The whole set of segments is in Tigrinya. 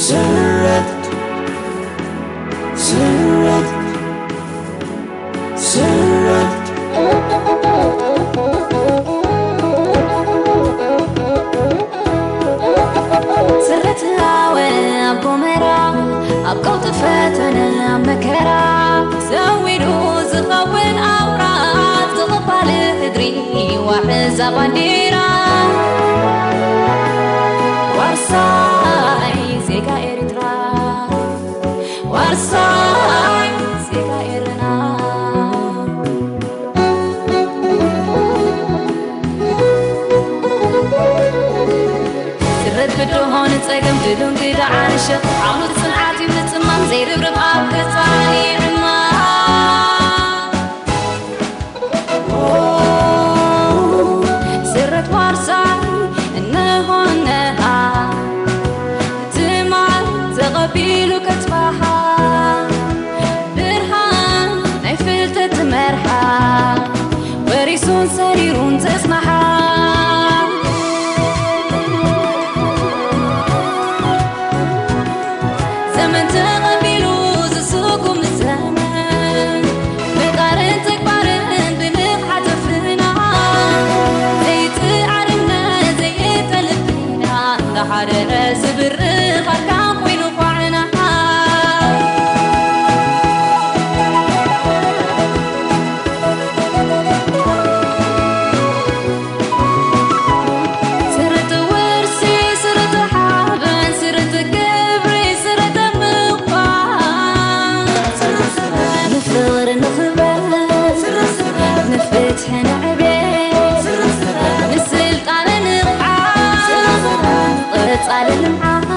ስረት ስረት ስረት ስረት ሃወ ኣብ ጎመራ ኣብ ቀውጢ ፈተነ ኣብ መከራ ሰዊዱ ዝኸውን ኣውራ ዝቕባል ህድሪ ዋሕዛ ባንዴራ ዋርሳይ ዜጋ ኤርትራ ዋርሳይ ዜጋ ኤርና ስረት ብድሆ ንጸገም ድሉን ግዳ ዓርሸ ዓውሉ ጽንዓት እዩ ንጽማም ዘይርብርብ ኣብ ገጻ ንዕማ ስረት ዋርሳይ እንሆ እነሃ ትማል ተቐቢሉ ከጽባሓ ብርሃን ናይ ፍልጠት መርሓ ወሪሱን ሰሪሩን ዘጽናሓ ዘመን ተቐቢሉ ዝስጉም ዘመን ብቃልን ተግባርን ብንቕሓት ኣፍርና ዘይትዓርነ ዘይተልብና እንዳሓረረ ዝብርኽ ኣርካን ኮይኑ ኳዕና ስርት ውርሲ ስርት ሓበን ስርት ክብሪ ስርት ምዃን ንፍቕሪ ንኽበር ንፍትሒ ንዕቤት ንስልጣነ ንቕሓት ንቐጻሊ ልምዓት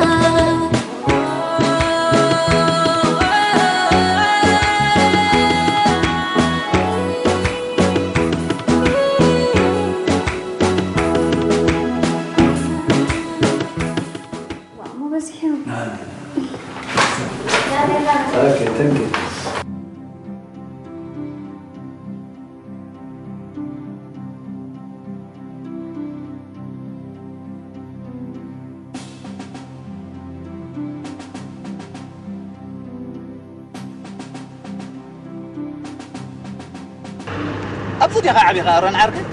ኣብዚ ዲኻ ዓቢኻ ኣሮን ዓርከይ?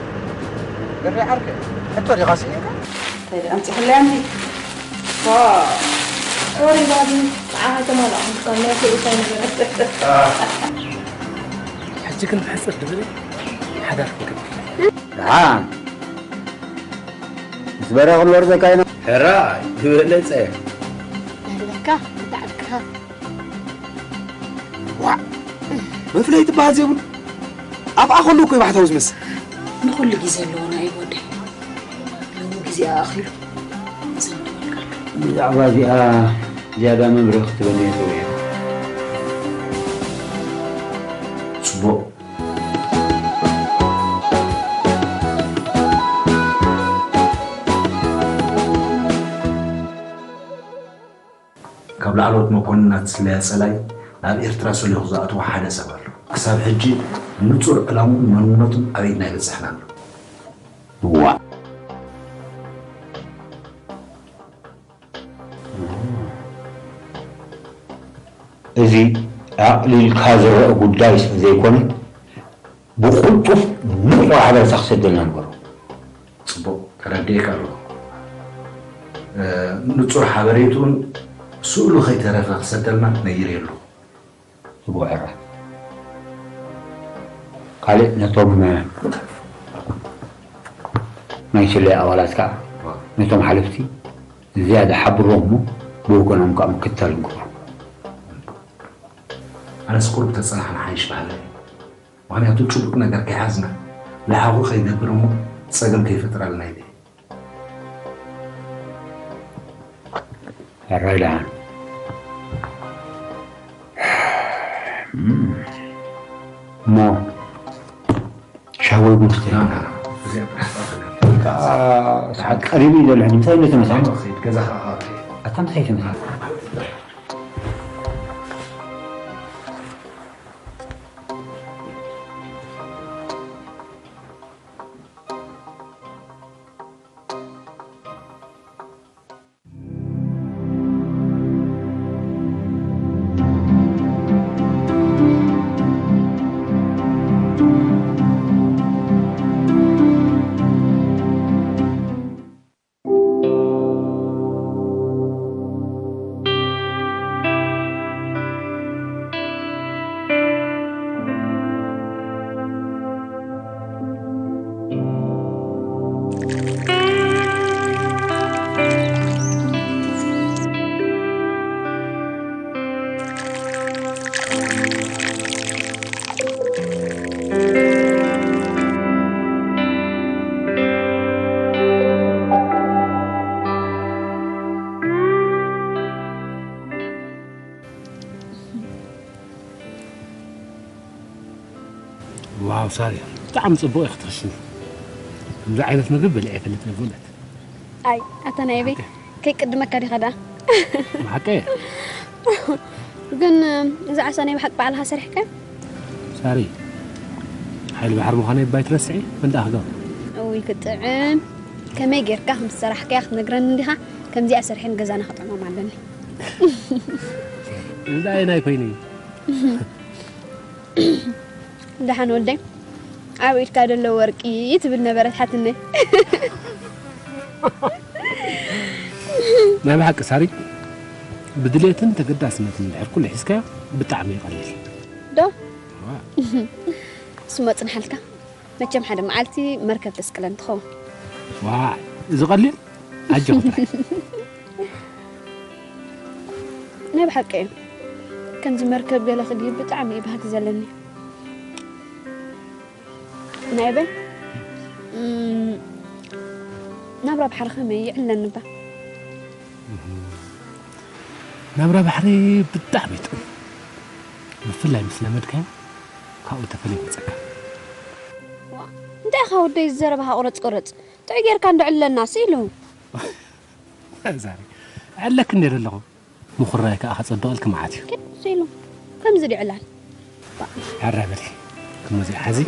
እረ ዓርከይ፣ ሕቶ ዲኻ ስኢንካ? እንታይ ደኣ ኣምጺእክለይ ኣንቲ? ዋ፣ ሶሪ ባቢ፣ ንዓኻ ኣይተማላእኹን ክሳብ ናይ ክልተ ነበረ። ሕጂ ግን ብሕጽር ድብል ሓዳር ክንገብር። ደሓን። ምስ በረ ክንበር ዘካይና። ሕራይ ዝበለጸ። ናብለካ፣ ብጣዕሚ ክሃብ። ዋዕ! መፍለይ ትበሃል ዘይብሉ። ኣብኣ ከሎ እኮ እዩ ባሕታዊ ዝመስል። ንኹሉ ግዜ ኣለዎ ናይ ወደይ። ሎሚ ግዜኣ ኣኺሉ። ዘንተወልካ። ብዛዕባ እዚኣ ዝያዳ መብርሂ ክትበኒ እየ ተወይሩ። ጽቡቕ። ካብ ላዕለዎት መኮንናት ስለያ ጸላኢ ናብ ኤርትራ ሰሊኹ ዝኣተወ ሓደ ሰብ ኣሎ። ክሳብ ሕጂ ንጹር ዕላምኡን መንነቱን ኣብ ኢድና ኣይበጽሕናን ኣሎ። ዋእ! እዚ ኣቕሊልካ ዝረኣ ጉዳይ ስለ ዘይኮነ፣ ብቕልጡፍ ንጹር ሓበሬታ ክሰደልና ንገሮ። ጽቡቕ፣ ተረዲኤካ ኣለኹ። እ፣ ንጹር ሓበሬትኡን ስእሉ ከይተረፈ ክሰደልና ነጊረዮ ኣለኹ። ጽቡቕ ሕራይ። ካልእ ነቶም፣ እ፣ ናይ ስለያ ኣባላት ከኣ፣ ነቶም ሓለፍቲ ዝያዳ ሓብሮም እሞ ብወገኖም ከኣ ምክትታል ንግበሮ። ኣነስ ቁሩብ ተጸናሕና ሓይሽ በሃሊ። ምኽንያቱ ጭቡጥ ነገር ከይሓዝና ለሓቑ ከይገብር እሞ ጸገም ከይፈጥረልና ኢለ። ሕራይ ደሓን። እም። እሞ ሻሂ ወይ ቡን ትስተይ? ና፣ ና፣ ና። እዚኣ ጥራሕ ጸርፊ ዳ። ከኣ ሰዓት ቀሪቡ እዩ ዘሎ። ሕጂ ምሳይ እንዶ ተመሳሕቲ? ና፣ ና፣ ኸይድ፣ ገዛ ኸኣ ኸይድ። ኣታ ምሳይ ተመሳሕቲ? ሳሪ፣ ብጣዕሚ ጽቡቕ ኢኺ ትኽሽኒ። ከምዚ ዓይነት ምግቢ በሊዐ ይፈልጥ እየ ብእውነት። ኣይ ኣታ ናይ ኣበይ ከይቅድመካ ዲኻ ደኣ? ብሓቂ ግን እዛ ዓሳ ናይ ብሓቂ ባዕልኻ ሰሪሕካ? ሳሪ፣ ሓይሊ ባሕሪ ምዃነይ ባይ ትረስዒ? መንደኣ ክገብር እውይ ክጥዕም። ከመይ ጌርካ ከም ዝሰራሕካያ ክትነግረኒ እንዲኻ? ከምዚኣ ሰርሐ ንገዛና ክጥዕሞም ኣለኒ። እዚ ኣየናይ ኮይኑ እዩ? ደሓን ወደይ ኣብ ኢድካ ዘሎ ወርቂ ትብል ነበረት ሓትነ። ናይ ብሓቂ ሳሪ፣ ብድሌትን ተገዳስነትን እንድሕር ኩሉ ሒዝካዮ ብጣዕሚ ይቐልል። ዶ ስሞ ጽንሓልካ። መቸም ሓደ መዓልቲ መርከብ ተስቅለን ትኸውን። ዋ፣ እዚ ቀሊል ኣጆኹ ጥራይ። ናይ ብሓቂ እዩ። ከምዚ መርከብ ገለ ክድይብ ብጣዕሚ እዩ ባህጊ ዘለኒ። ናይ በይ እም፣ ናብራ ባሕሪ ከመይ ይዕለኒ እባ? ናብራ ባሕሪ ብጣዕሚ እዩ ጥዑም፣ ብፍላይ ምስ ለመድካዮ ካብኡ ተፈልዩ ይመፀካ። ዋ፣ እንታይ ኢኻ ወደይ ዘረባኻ ቁረፅ ቁረፅ? ጥዑይ ጌርካ እንዶ ዕለና ስኢሉ። ዛሪ፣ ዕለክ እንደ ዘለኹ ምኹራይ ከዓ ከጸድቐልኪ መዓት እዩ። ግን ስኢሉ ከምዚ ድዕላል ሕራይ በሊ ክመዚኣ ሓዚ።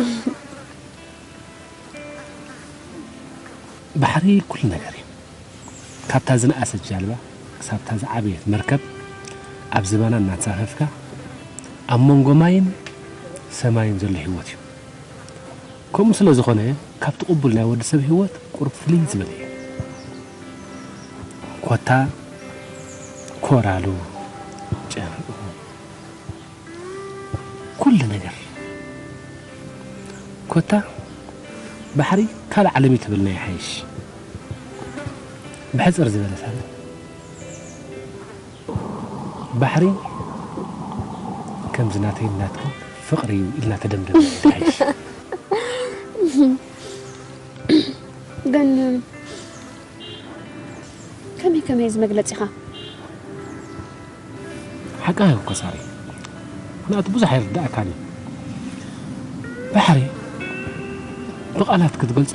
ባሕሪ ኩሉ ነገር እዩ። ካብታ ዝነኣሰት ጃልባ ክሳብታ ዝዓበየት መርከብ ኣብ ዝባና እናተሳፈፍካ ኣብ መንጎ ማይን ሰማይን ዘሎ ህይወት እዩ። ከምኡ ስለ ዝኾነ ካብቲ ቅቡል ናይ ወዲ ሰብ ህይወት ቁሩብ ፍልይ ዝበለ እዩ። ኮታ ኮራሉ ጨርቁ ኩሉ ነገር ኮታ ባሕሪ ካልእ ዓለም እዩ ተበልና ይሓይሽ። ብሕጽር ዝበለ ሳለ ባሕሪ ከምዚ ናተይ ናትኩም ፍቕሪ እዩ ኢልና ተደምደም ይሓይሽ። ግን ከመይ ከመይ እዚ መግለጺኻ? ሓቃ እኮ ሳሪ፣ ምክንያቱ ብዙሕ ኣይርዳእካን እዩ። ባሕሪ ብቃላት ክትገልጾ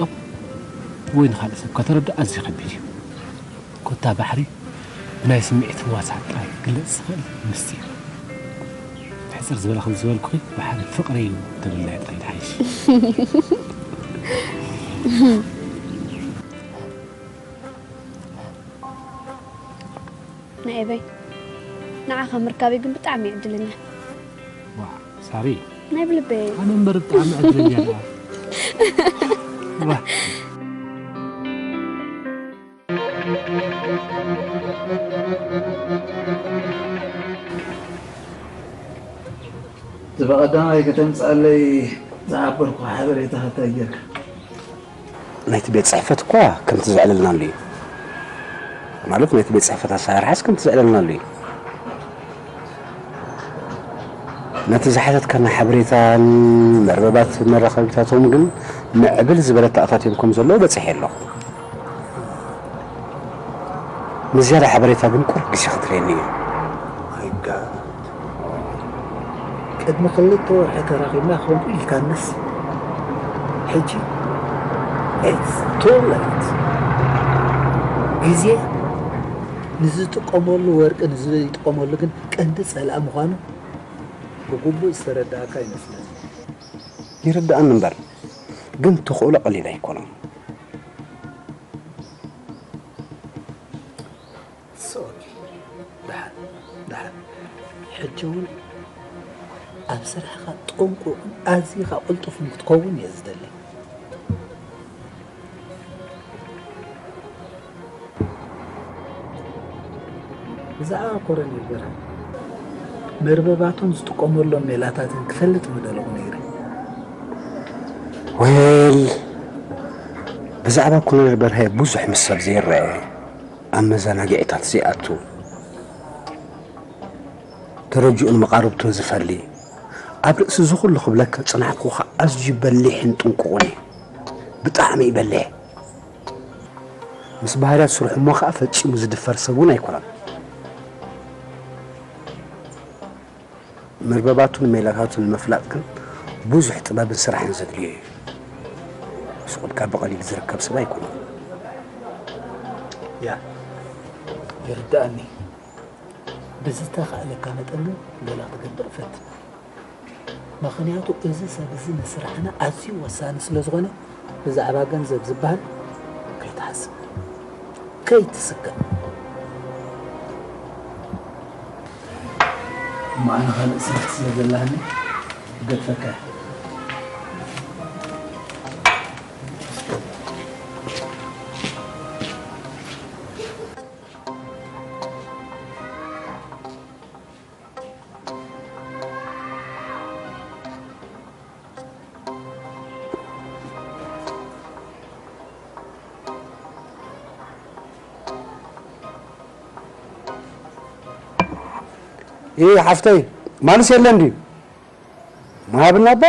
ወይ ንኻልእ ሰብ ከተረድእ ኣዝዩ ከቢድ እዩ። ኮታ ባሕሪ ብናይ ስምዒት ህዋሳት ጥራይ ክግለጽ ዝኽእል ምስቲ እዩ። ሕጽር ዝበለ ከም ዝበልኩኺ ባሕሪ ፍቕሪ እዩ ተብልና ጥራይ ትሓይሽ። ናይ ኤበይ ንዓኻ ምርካበይ ግን ብጣዕሚ እየ ዕድለኛ። ዋ ሳሪ፣ ናይ ብልበይ ኣነ እምበር ብጣዕሚ ዕድለኛ እያ። ዋ እቲ ብቐዳማይ ከተምፅኣለይ ዝሓበርኩ ሓበሬታ እንታይ ጌርካ? ናይቲ ቤት ፅሕፈት እኳ ከምቲ ዘዕለልናሉ እዩ። ማለት ናይቲ ቤት ፅሕፈት ኣሰራርሓስ ከምቲ ዘዕለልናሉ እዩ። ነቲ ዝሓተትካና ሓበሬታን መርበባት መራኸቢታቶም ግን ምዕብል ዝበለ ኣታእታትዮም ከም ዘለዉ በፂሐ ኣለኹ። ንዝያዳ ሓበሬታ ግን ቁሩብ ግዜ ክትህበኒ እዩ። My God። ቅድሚ ክልተ ወርሒ ተራኺብና ከምኡ ኢልካንስ ሕጂ it's too late። ግዜ ንዝጥቀመሉ ወርቂ ንዝጥቀመሉ ግን ቀንዲ ጸላኢ ምዃኑ ብግቡእ ዝተረዳእካ ይመስለኒ። ይርድኣኒ እምበር ግን ተኽእሎ ቀሊል ኣይኮነን። ሶሪ። ደሓን ደሓን። ሕጂ እውን ኣብ ስራሕኻ ጥንቁቕን ኣዚኻ ቅልጡፍን ክትከውን እየ ዝደሊ። ብዛዕባ ኮረኔል በርሀ መርበባቱን ዝጥቀመሎም ሜላታትን ክፈልጥ ምደለኹ ነይረ። ዌል ብዛዕባ ኮረኔል በርሀ ብዙሕ ምስ ሰብ ዘይረአ ኣብ መዘናግዒታት ዘይኣቱ ተረጅኡን መቓርብቱን ዝፈሊ ኣብ ርእሲ እዚ ኩሉ ክብለካ ዝጸናሕኩኻ ኣዝዩ በሊሕን ጥንቁቕን እዩ። ብጣዕሚ እዩ በሊሕ። ምስ ባህርያት ስርሑ እሞ ኸኣ ፈጺሙ ዝድፈር ሰብ እውን ኣይኮነን። መርበባቱን ሜላታቱን ንምፍላጥ ግን ብዙሕ ጥበብን ስራሕን ዘድልዮ እዩ። ስቕ ኢልካ ብቐሊል ዝርከብ ሰብ ኣይኮነን። ያ፣ ይርድኣኒ። ብዝተኻእለካ መጠን ግን ገለ ክትገብር ፈትን። ምኽንያቱ እዚ ሰብ እዚ ንስራሕና ኣዝዩ ወሳኒ ስለ ዝኾነ ብዛዕባ ገንዘብ ዝበሃል ከይትሓስብ፣ ከይትስከፍ። እሞ ኣነ ካልእ ስራሕ ስለ ዘለኒ ክገድፈካ እየ። ይህ ሓፍተይ ማንስ የለን ድዩ? ምሃብና እባ።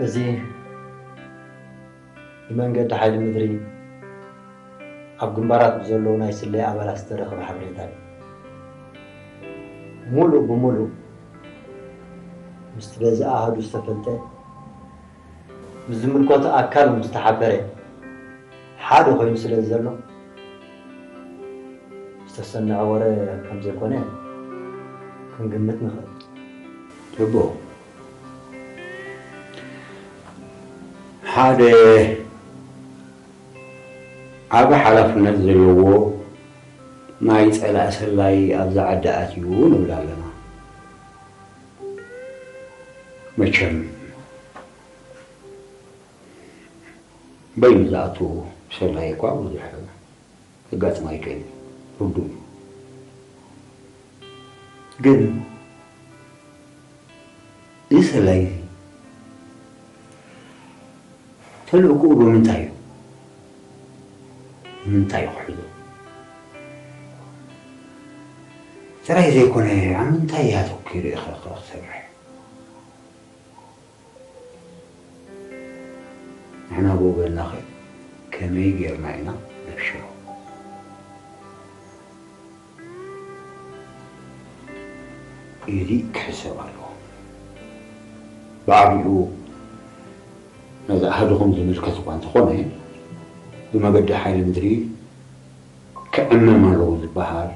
እዚ ብመንገዲ ሓይሊ ምድሪ ኣብ ግንባራት ብዘለዉ ናይ ስለያ ኣባላት ዝተረኸበ ሓበሬታ እዩ። ሙሉእ ብሙሉእ ምስቲ በዚ ኣሃዱ ዝተፈልጠ፣ ምስ ዝምልከቶ ኣካል እውን ዝተሓበረ ሓደ ኮይኑ ስለ ዘሎ፣ ዝተሰነዐ ወረ ከም ዘይኮነ ክንግምት ንኽእል። ጽቡቕ። ሓደ ዓቢ ሓላፍነት ዘለዎ ናይ ጸላኢ ሰላይ ኣብዛ ዓዲ ኣትዩ ንብል ኣለና። መቸም በይኑ ዝኣቱ ሰላይ እኳ ብዙሕ ዘጋጥም ኣይክእልን፣ ርዱእ እዩ። ግን እዚ ሰላይ እዚ ተልእኮኡ ብምንታይ እዩ? ንምንታይ እዩ ክሕዞ? ጥራይ ዘይኮነ፣ ኣብ ምንታይ እዩ ኣተኲሩ እዩ ኸ ክሰርሕ? ንሕና ብኡ በልናኸ ከመይ ጌርና ኢና ነፍሽሎ? ኢዚ ክሕሰብ ኣለዎ። ብዓቢኡ ነዚ ኣሃዱኹም ዝምልከት እኳ እንተኾነ፣ ብመገዲ ሓይሊ ምድሪ ክዕመም ኣለዎ ዝበሃል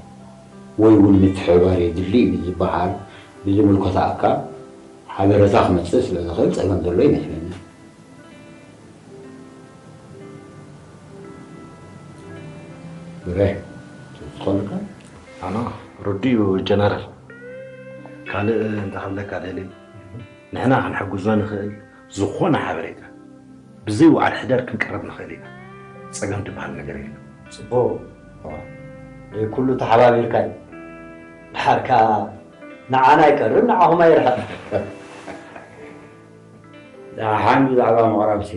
ወይ እውን ምትሕብባር የድሊ እዩ ዝበሃል ብዝምልከቶ ኣካል ሓበሬታ ክመጽእ ስለ ዝኽእል ጸገም ዘሎ ይመስለኒ። ብረ፣ ትፈልጥካ? ኣና፣ ርዱእ እዩ ጀነራል። ካልእ እንታይ ክብለካ ደልየ? ንሕና ክንሕግዞ ንኽእል ዝኾነ ሓበሬታ ብዘይ ውዓል ሕደር ክንቅርብ ንኽእል ኢና። ጸገም ዝበሃል ነገር የለን። ጽቡቕ። ደይ ኩሉ ተሓባቢርካ እዩ። ድሓር ከኣ ንዓና ኣይቀርብ፣ ንዓኹም ኣይርሕቕ። ደሓን ብዛዕባ ምቕራብሲ፣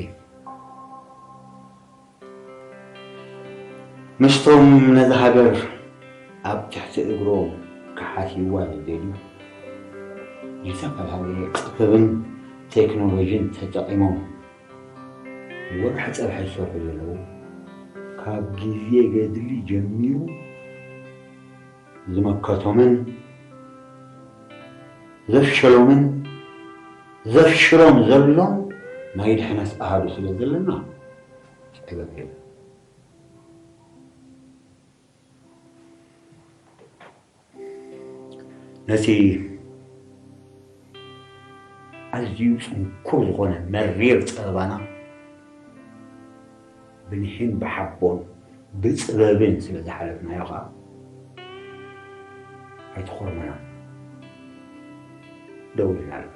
ምስቶም ነዛ ሃገር ኣብ ትሕቲ እግሮም ክሓስይዋ ዝደልዩ፣ ዝተፈላለየ ጥበብን ቴክኖሎጂን ተጠቒሞም ወርሒ ጸብሐ ዝሰርሑ ዘለዉ፣ ካብ ግዜ ገድሊ ጀሚሩ ዝመከቶምን ዘፍሸሎምን ዘፍሽሎም ዘሎን ናይ ድሕነት ኣሃዱ ስለ ዘለና ጸገም የለን። ነቲ ኣዝዩ ጽንኩር ዝኾነ መሪር ጸበባና ብኒሕን ብሓቦን ብጥበብን ስለ ዝሓለፍናዮ ኸኣ ኣይተኾርመናን፣ ደው ኢልና ኣለና።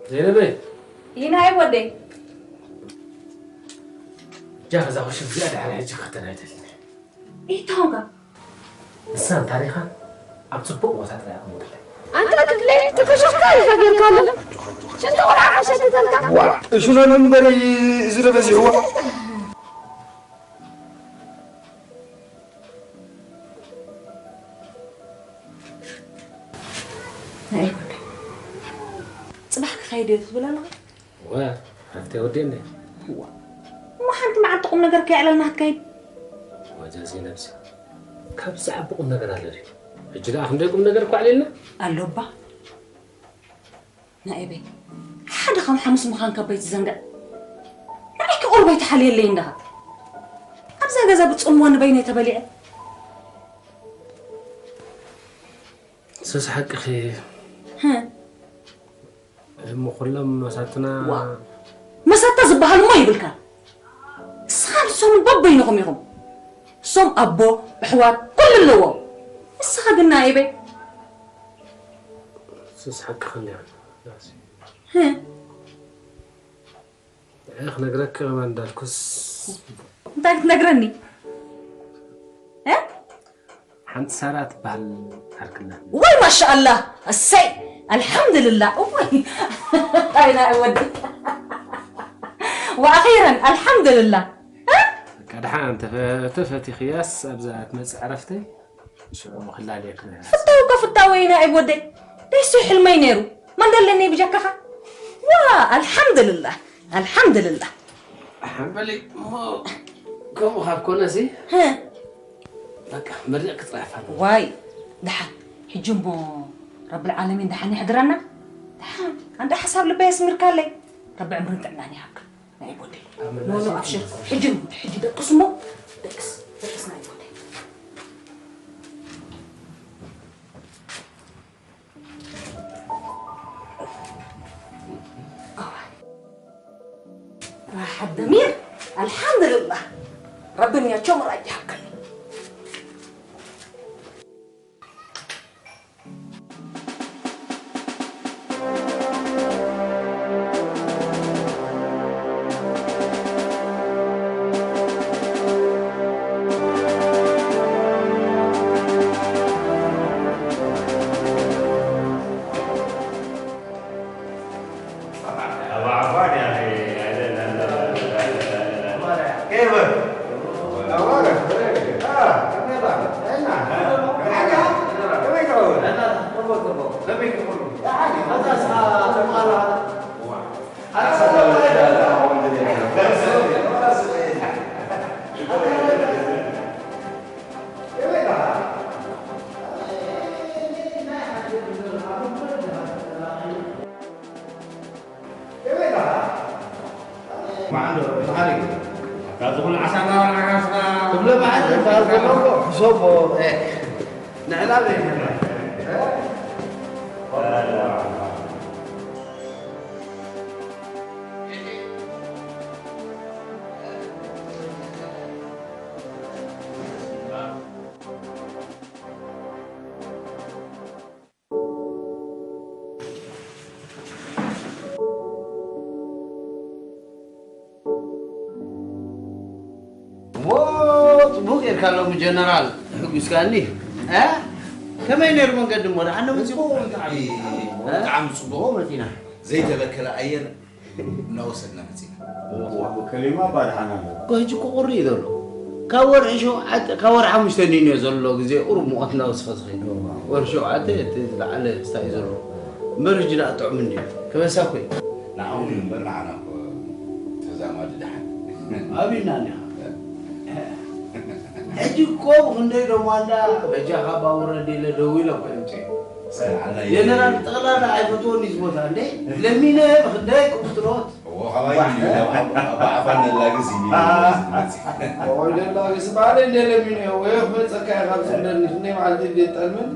ዘይነበይ ይናይ ወደይ እጃ ከዛ ኩሽን እዚኣ ድሓር ሕጂ ክኽተል ኣይደልን። ኢታውጋ ንሳን ታሪኻን ኣብ ጽቡቕ ቦታ ጥራይ ኣቐምጥለይ። ኣንታ ትፍለይ ትከሸፍካ ኢኻ ጌርካ ኣሎ። ሽንቲ ቆልዓ ከሸትተልካ። እሽኖን እምበረይ እዚ ዶ በዚሕዎ። ጽባሕ ክኸይድ እየ ትብል ኣለኻ? ወ ሓፍተይ ወዲእኒ። እሞ ሓንቲ መዓልቲ ቁም ነገር ከየዕለልና ክትከይድ? ወጃዜ ነብሲ ካብ ዝዓቢ ቁም ነገር ኣሎ ድዩ? ሕጂ ደኣ ክንደይ ቁም ነገር እኳ ኣዕሊልና? ኣሎባ ናኤበይ ሓደ ከም ሓሙስ ምዃንካ በይትዘንግዕ። ንዓይኪ ቁሩብ ኣይትሓልየለይ እንድኻ። ኣብዛ ገዛ ብጽምዋ ንበይነይ ተበሊዐ። ሱስ ሓቅኺ። ህም። እሞ ኩሎም መሳትና ዋ፣ መሳታ ዝበሃል እሞ ይብልካ። ንስኻ ንሶምን በበይንኹም ኢኹም። እሶም ኣቦ፣ ኣሕዋት፣ ኩሉ ኣለዎም። ንስኻ ግን ናኤበይ? ሱስ ሓቅኺ እንዲያ። ህም። ንዓይ ክነግረኪ ከማን እንዳልኩስ እንታይ ክትነግረኒ? እ? ሓንቲ ሳራ ትበሃል ዓርክና። ወይ ማሻኣላህ፣ እሰይ፣ ኣልሓምዱልላህ። እወይ፣ ኣይ ናይ ወዲ። ወኣኺረን፣ ኣልሓምዱልላህ። በቃ ደሓን ተፈ-፣ ተፈቲኽያስ ኣብዛ ትመጽእ ዕረፍተይ ሽዑ ክላለየኪ። ፍታው እኮ ፍታወይ ናይ ወደይ። ደይሱ ሕልመይ ነይሩ። መን ደለኒ ብጀካኻ? ዋ፣ ኣልሓምዱልላህ፣ ኣልሓምዱልላህ። ሓንበለይ እሞ ከምኡ ካብ ኮነሲ፣ በቃ መርዚቕኪ ጥራሕ ፋል። ዋይ፣ ደሓን። ሕጂ እሞ ረብል ዓለሚን ደሓን ይሕድረና። ደሓን። ኣንዳ ሓሳብ ልበይ ኣስሚርካለይ። ረቢ ዕምርን ጥዕናን ይሃብካ። ናይ ቦደይ። ኣመና ኖ፣ ኖ፣ ሲ- ኣብሽር። ሕጂ፣ ሕጂ ደቅስ እሞ። ደቅስ፣ ደቅስ ናይ ቦደይ። راحة الضمير. الحمد لله. ربي يا شمر أجهك. ማዕዶ፣ መሓሪ። ካብዚ ኩሉ ዓሳ እናበላዕካ ንስኻ ትብሎ መዓት ትበሃል ዘለኹ፣ ሕሰቦ። እ፣ ንዕላል ዘይብልና። እ? ዎ፣ ጽቡቕ ጌርካ ሎሚ ጀነራል፣ ሕጒስካኒ። እ? ከመይ ነይሩ መንገዲ እሞ? ደሓን ነው መጺኡ? ጽቡቕ፣ ብጣዕሚ፣ እ? ብጣዕሚ ጽቡቕ። ጽቡቕ መጺና። ዘይተበከለ ኣየር እናወሰድና መጺና። ከሊማ እባ ደሓን ኣሎ። እኮ ሕጂ እኮ ቁሪ እዩ ዘሎ። ካብ ወርሒ ሸውዓተ፣ ካብ ወርሒ ሓሙሽተ እንድዩ ዘሎ ግዜ ቁሩብ ሙቐት እናወሰኸ ዝኸይድ። ወርሒ ሸውዓተ እቲ ዝለዓለ ክስታይ እዩ ዘሎ። እምበር ሕጂ ደኣ ጥዑም እንድዩ። ከበሳ እኮ እዩ። ንዓኹም እዩ እምበር ንዓና እኮ ተዛማዲ ደሓን። ኣብዩና እኒኻ። ሕጂ እኮ ብኽንደይ ዶ ማንዳ በጃኻ እባ ውረድ ኢለ ደዊለ እኮ እየ ምፅእ። ጀነራል ጠቕላላ ኣይፈትዎን እዩ ዝቦታ እንዴ? ለሚነ ብኽንደይ ቅቡጥሮት። እዎ፣ ካባይ እዩ፣ ኣብ፣ ኣብ፣ ኣብ ዓፋን ነላግስ እዩ፣ አ። ዝመጽእ። እዎ፣ ነላግስ በዓለይ እንደ ለሚነ፣ ወይ ክመጸካ እየ ካብ ዝብለኒ፣ ክንደይ መዓልቲ እንደ ጠልመኒ፣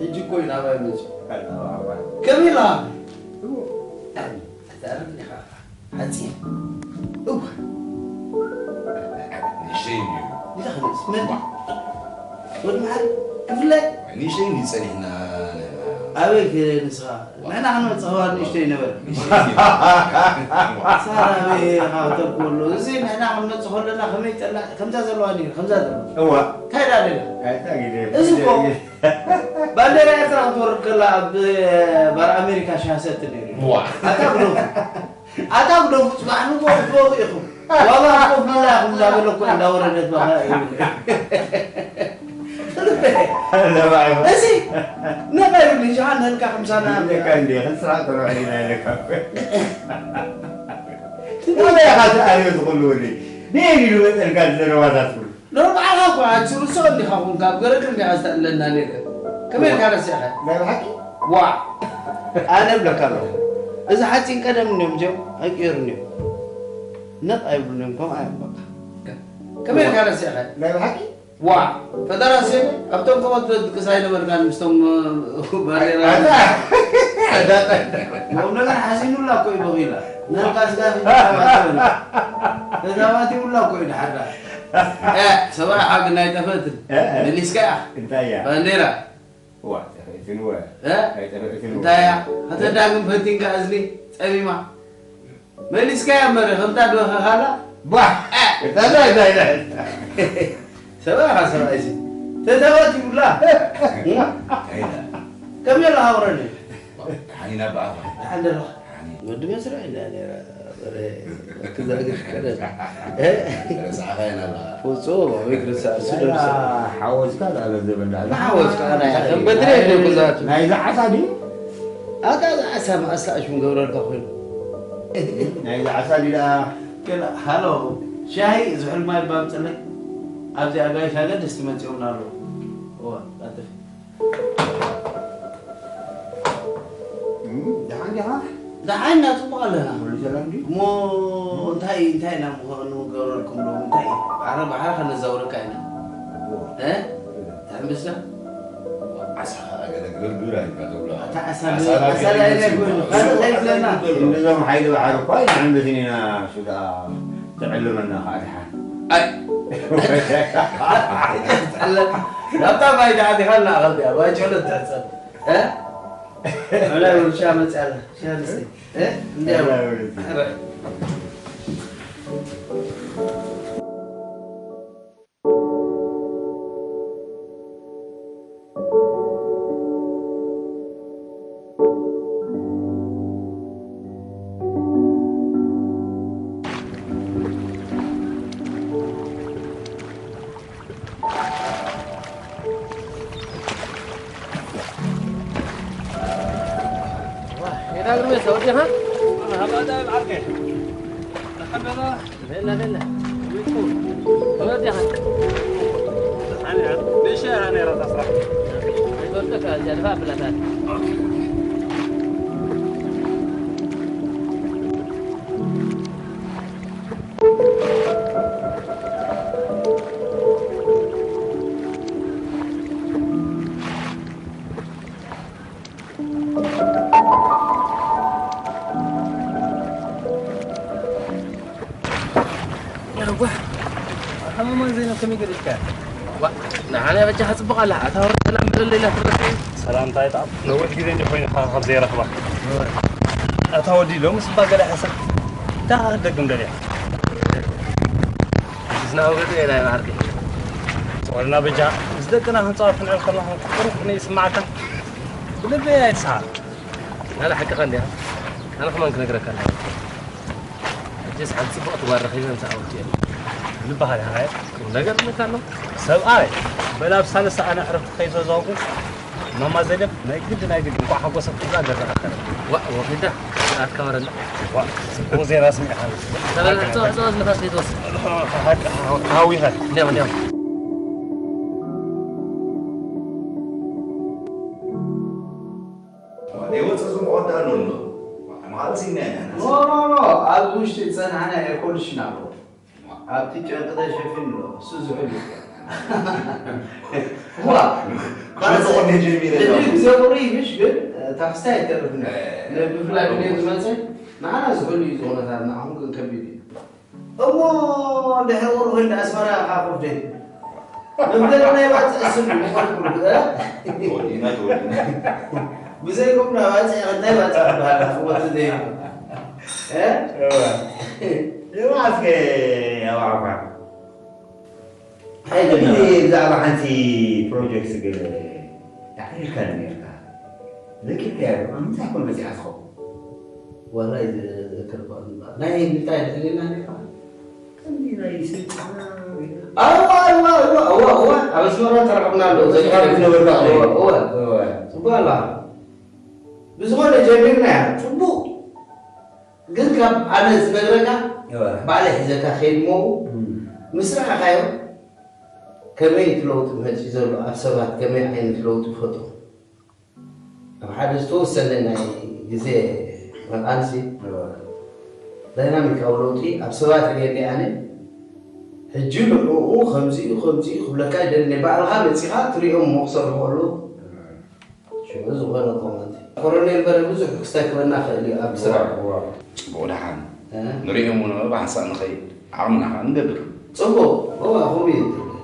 ሕጂ እኮ እዩ ናባይ መጺኡ። ከመይ ኢልካ? እዎ። ኣታ ኣረም ዲኻ? ሓጺን። እወ። ንእሽተይ እዩ። ዲኻ ክንደይ? መን? ወዲ መሓሪ? ክፍለ? ንእሽተይ እንዲ ጸኒሕና ኣለና። ኣበይ ከ ንስኻ? ንሕና ክንመጽእ ከለና ንእሽተይ ነበረ። ንእሽተይ እዩ። ሳራ ኣበይ ኢኻ ተኮሎ? እዚ ንሕና ክንመጽእ ከለና ከመይ ጠላ-፣ ከምዛ ዘለዋ ነይሩ፣ ከምዛ ዘለዋ። እዋ። እንታይ ደኣ ደለ? ኣይታ ግደ፣ እዚ እኮ ግደ። ባንዴራ ኤርትራ ክትወርድ ከላ ኣብ ባር ኣሜሪካ ሻሂ ሰቲ ነይሩ። ዋ። ኣታ ግደፉ። ኣታ ግደፉ፣ ጽባሕ ንግሆ ክትበኽዩ ኢኹም። ዋላ ኮፍ ኢላ ኢኹም እንዳበለ እኮ እንዳወረደት በኻ እዩ። ለባይ። እዚ ነባይ ይብሉ፣ ሻሂ ነልካ ከምሳና ለካ እንዴ፣ ክንስራ ተረዋሒና ለካ። እንታይ ኢኻ ትኣልዮ ዝኽሉ ወዲ? ነይ ኢሉ መጠልካ ዘረባታት ኩሉ። ንባዕልኻ እኮ ኣትርሶ እንዲኻ ኮንካ፣ ኣብ ገረግር እንዲኻ ዝተኣለና ነይርካ። ከመይ ኢልካ ረሲዕኻ? ናይ ብሓቂ? ዋዕ! ኣነ እብለካ ኣለኹ። እዚ ሓፂን ቀደም እንዲዮም እዚኦም ኣይቅየሩን እዮም። ነቕ ኣይብሉን እዮም፣ ከምኡ እዮም በቃ። ከመይ ኢልካ ረሲዕኻ? ናይ ብሓቂ? ዋዕ! ፈጠራ ሴፍ፣ ኣብቶም ከወት ድቅስ ኣይነበርካን ምስቶም፣ እ፣ ባንዴራ። ኣታ! ቁም ነገር ሓዚኑላ እኮ እዩ በኺላ። ነርካ ስጋ ፊት ተባትበላ። ተታባቲቡላ እኮ እዩ ድሓር ደኣ። እ፣ ሰብኣይ ሓቂ ናይ ጠፈትን። እ፣ እ። መሊስካ እያ። እንታይ እያ? ባንዴራ። ዋ፣ ጠፈእትን ወ። እ? ኣይጠፈእትን ወ። እንታይ እያ? ከተዳግም ፈቲንካ እዝኒ ጸሚማ። መሊስካ እያ መረ፣ ከምታ ድበኸኻላ? ቧ! እ! እንታይ፣ እንታይ፣ እንታይ? ሰብኣይ፣ ሰብኣይ እዚ። ተታባቲቡላ። እንታይ ኢላ? ከመይ ኢላ ሃውረኒ? ሓኒና ብኣፋ። ደሓን ደለኻ? ሓኒ። ወዲ መስርዕ ኢላ ነይራ። በረ፣ ክዛግሽ ከደት። እ? ረሳዕኻ ኢና ኣለኻ። ፍጹም፣ ኣበይ ክርስትያን እሱ ደርሰ። ሓወዝካ ዳለ ዘበላ። ሓወዝካ ናይ ኣኸም በድሪ የለ ብዛቱ። ናይዛ ዓሳ ድዩ? ኣታ እዛ ዓሳ መኣስታ ኣሽም ገብረልካ ኮይኑ። ናይዛ ዓሳ ድዩ ደኣ? ግን ሃሎ፣ ሻሂ ዝሑል ማይ ባምፅለይ። ኣብዚ ኣጋይሽ ኣገደስቲ መፂኦም ኣለዉ። እዋ፣ ቀጥል። ደሓን ዲኻ? ደሓን ኢና፣ ፅቡቕ ኣለና። ኩሉ ሰላም ድዩ? እሞ እንታይ፣ እንታይ ኢና ምኾኑ ንገብረልኩም ዶ? እንታይ እዩ? ኣረ፣ ባሕሪ ከነዛውረካ ኢና። እ? ኣንበሳ? ዓሳ ኸኣ ገለ ግርግር ኣይግበር። ኣታ ዓሳ ዓሳ ለ-፣ ዓሳ ላይነ ኮይኑ፣ ካልእ ኣይብለና። ክንድዞም ሓይሊ ባሕሪ እኳ ኣይንዕንብትን ኢና፣ እሱ ደኣ ትዕልመና ኸኣ ደሓን። ኣይ። ናብታ ማይ ደኣ ዲኻ እናኣኸልካ፣ ማይ ጨሎ ትሕጸብ። እ? ወላ ውሻ መጽኣ ኣላ። ሻ ንስቲ። እ? እንዲያው። ወላ ውሻ። ያዋ፣ ሓማማ ዘይነ ከመይ ገዲፍካ? ዋ፣ ንዓና በጃኻ ጽቡቕ ኣላ። ኣታ ወረ ሰላም በለለይ ኢላ ትብለካ። ሰላምታ ይጣዕም። ነዊሕ ግዜ እንዲ ኮይንካ ካብ ዘይረኽባ። ኣታ ወዲ ሎምስ እባ ገለ ሓሰብ። እንታይ ክትደግም ደልያ? ዝናብ ገለ ናይ ባሕርቲ። ጾልና በጃ፣ ምስ ደቅና ክንጻወት ክንዕል ከለኹ ቁሩብ ክንስማዓካ። ብልበይ ኣይትስሓቕ። ናላ ሓቅኻ እንዲያ። ኣነ ከማን ክነግረካ ኣለኒ። ሕጂስ ሓንቲ ጽቡቕቲ ጓል ረኺበ ምሳኣ ወዲኤ። ልብኻ ዲኻ? ቁም ነገር እብለካ ኣለኹ። ሰብኣይ፣ በል ኣብ ሳልስቲ ኣነ ዕረፍቲ ከይተዛወርኩ፣ ማማ ዘልየም ናይ ግዲ፣ ናይ ግዲ እንቋዕ ሓጎሰኪ ክብላ ገዛ ኣኸለ። ዋእ፣ ወኺዳ፣ ሰዓት ከመረላ። ዋእ፣ ጽቡቕ ዜና ስሚዕካ። ተበላሕ፣ ጸዋዕ፣ ጸዋዕ፣ ንፋስ ከይትወስድ። ሓቂ፣ ተሃዊኸ። እንዲያው፣ እንዲያው። ዋኔ ወፀ ዝመቆዳ ኣሎ ኣሎ። መዓልቲ ኢና ኢና። ኖ፣ ኖ፣ ኖ፣ ኣብዚ ውሽጢ ዝፀናሕና ኤርኮንዲሽን ኣሎ። ኣብቲ ጨርቂ ተሸፊኑ ኣሎ። እሱ ዝሑል እዩ። ዋ፣ ካልእ ዝኾነ ጀሚረ ቅድሚ ኣለኹ። ግዜ ቁሪ ምሽ ግን፣ እ፣ ታክስታይ ኣይተርፍን። እ፣ ብፍላይ ድልየት ዝመፀ ንዓና ዝሑል እዩ ዝኾነታልና። ኣሁን ግን ከቢድ እዩ። እሞ እንድሕር ቁሩብ ህንዲ ኣስመራ ኢኻ ኩብደይ። መምለጢ ናይ ባጽዕ ስም ይኾንኩ፣ እ? ተወዲና፣ ተወዲና። ብዘይኩም ናብ ባጽዕ እንታይ ባጽዕ ክበሃል? ክወቲ ዘይብሉ። እ? እዋ። እዋ፣ እስከ ያው ዓፋር። ሓይሊ ግን ብዛዕባ ሓንቲ ፕሮጀክት ግን ተሓቢርካኒ ነርካ። ዘኪርካያ ዶ? ኣብ ምንታይ ኮን በጺሓ ትኸውን? ዋላ ይዝክር እኳ እምበኣር። ናይ ምንታይ ድሕሪና ነርካ? ከምዚ ናይ ስልጠና ወይ እዋ፣ እዋ፣ እዋ፣ እዋ፣ እዋ። ኣብ ኣስመራ ተራኽብና ኣሎ። ኣብ ኣስመራ ዝነበርካ እዋ፣ እዋ። እዋ። ጽቡቕ ኣላ። ብዝኾነ ጀሚርናያ። ጽቡቕ። ግን ካብ ኣነ ዝነግረካ፣ እወ። ባዕለ ሒዘካ ከይድ እሞ፣ እም። ምስ ረኣኻዮ፣ ከመይ እቲ ለውጢ መጺኡ ዘሎ፣ ኣብ ሰባት ከመይ ዓይነት ለውጢ ይፈጥሩ? ኣብ ሓደ ዝተወሰነ ናይ ግዜ መቓንሲ፣ እወ። ዳይናሚካዊ ለውጢ ኣብ ሰባት እየ እንዲ ኣነ፣ ሕጂ ንዕኡ ከምዚ'ዩ፣ ከምዚ'ዩ ክብለካ ይደሊ። ባዕልኻ መጺኻ ትሪኦም እሞ ክሰርሑ ከለዉ፣ እወ። ሽዑ ዝኾነ ኮመንት። ኮሎኔል በረ ብዙሕ ክስተክበና ክእል እዩ ኣብ ስራሕ። እዋ፣ እዋ። ጽቡቕ ደሓን። እ? ንርእዮም እውን ብሓንሳእ ንኸይድ ዓቕምና ኸኣ ንገብር። ጽቡቕ። እዋ፣ ከምኡ እዩ።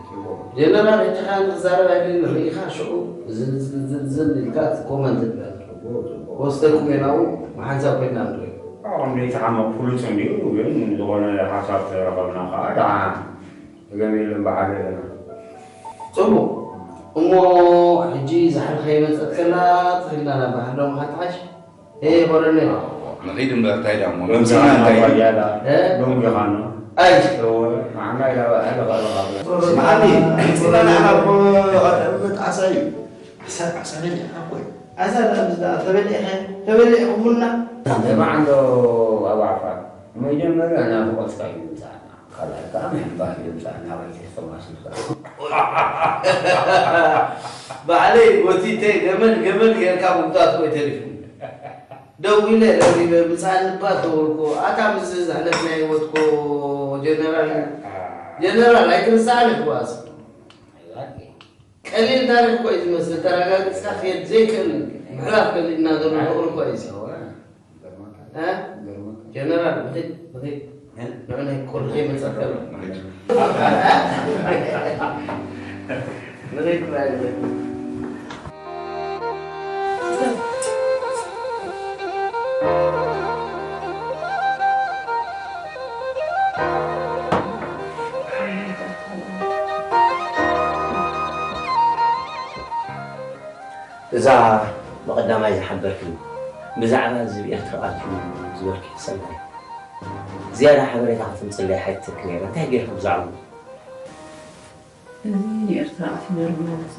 ጽቡቕ። ጀነራል ሕጂ ኸኣ ንኽዛረብ ኣይደልን ርኢኻ ሽዑ ዝን ዝን ዝን ዝን ኢልካ ኮመንት ትበል። ጽቡቕ፣ ጽቡቕ። ወስተኩም የናው ብሓንሳብ ኮይና ንርኢ። ኣዎ፣ እንደ ተዓመቕ ፍሉጥ እንዲሁ ግን ዝኾነ ሓሳብ ተረኸብና ኸኣ ደሓን። ገለ የለን፣ ብሓደ ኣለና። ጽቡቕ። እሞ ሕጂ ዝሓልካ ይመጸት ከላ፣ ትኽልና ናብ ባህሎም ሓትሓሽ። ኤ፣ ኮረኔል። ንኺድ እምበር፣ እንታይ ደኣ እሞ፣ መምጽእና እንታይ እዩ? እ? ሎሚ ዲኻ ኖ? ኣይ። እወ፣ ንዓና ኢላ በላ፣ ኢላ በላ። ስምዓኒ፣ መምጽእና ንዓና እኮ፣ መጣሳ እዩ። ዓሳ፣ ዓሳ ነዲዕና እኮ እዩ። ዓሳ ደኣ ምስ ደኣ ተበሊዕኻ፣ ተበሊዕኩምና። ደማዕ እንዶ ኣብ ዓፋር። መጀመርያ ናፍቖትካ እዩ ዝምጻና፣ ካልኣይ ከዓ ምሕባእ እዩ ዝምጻና። ኣባይ ቶማስ ይባል። ባዕለይ ጎቲተ ገመድ ገመድ ጌርካ ምጉታት ኮይ ተሪፉ። ደዊለ ረዚበ ምጻን እባ ተወልኮ፣ ኣታ ምስ ዘሕለፍና ህይወትኮ ጀነራል፣ ጀነራል ኣይትርሳዕን እኮ ኣስ-፣ ቀሊል ታሪኽ እኮ እዩ ዝመስል። ተረጋግጽካ ክየድ ዘይክእል ምዕራፍ ከሊእና ዘሎ ፍቕሪ እኮ እዩ። እ? ጀነራል፣ ብኸይድ፣ ብኸይድ። ንዑ ናይ ቁርሒ መጸከር። ንኸይድ ጥራይ ንኸይድ። እዛ ብቐዳማይ ዝሓበርክኒ ብዛዕባ ዝብኢ ኤርትራ ኣትዩ ዝበልኪ ሰናይ፣ ዝያዳ ሓበሬታ ክትምጽለይ ሓቲተኪ ነይረ። እንታይ ጌርኪ ብዛዕባኡ? እዚ ንኤርትራ ኣትዩ ነይሩ ማለት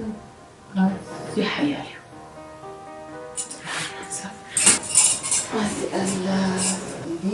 ኣዝዩ ሓያል እዩ። ኣቲ ኣላ እንዲ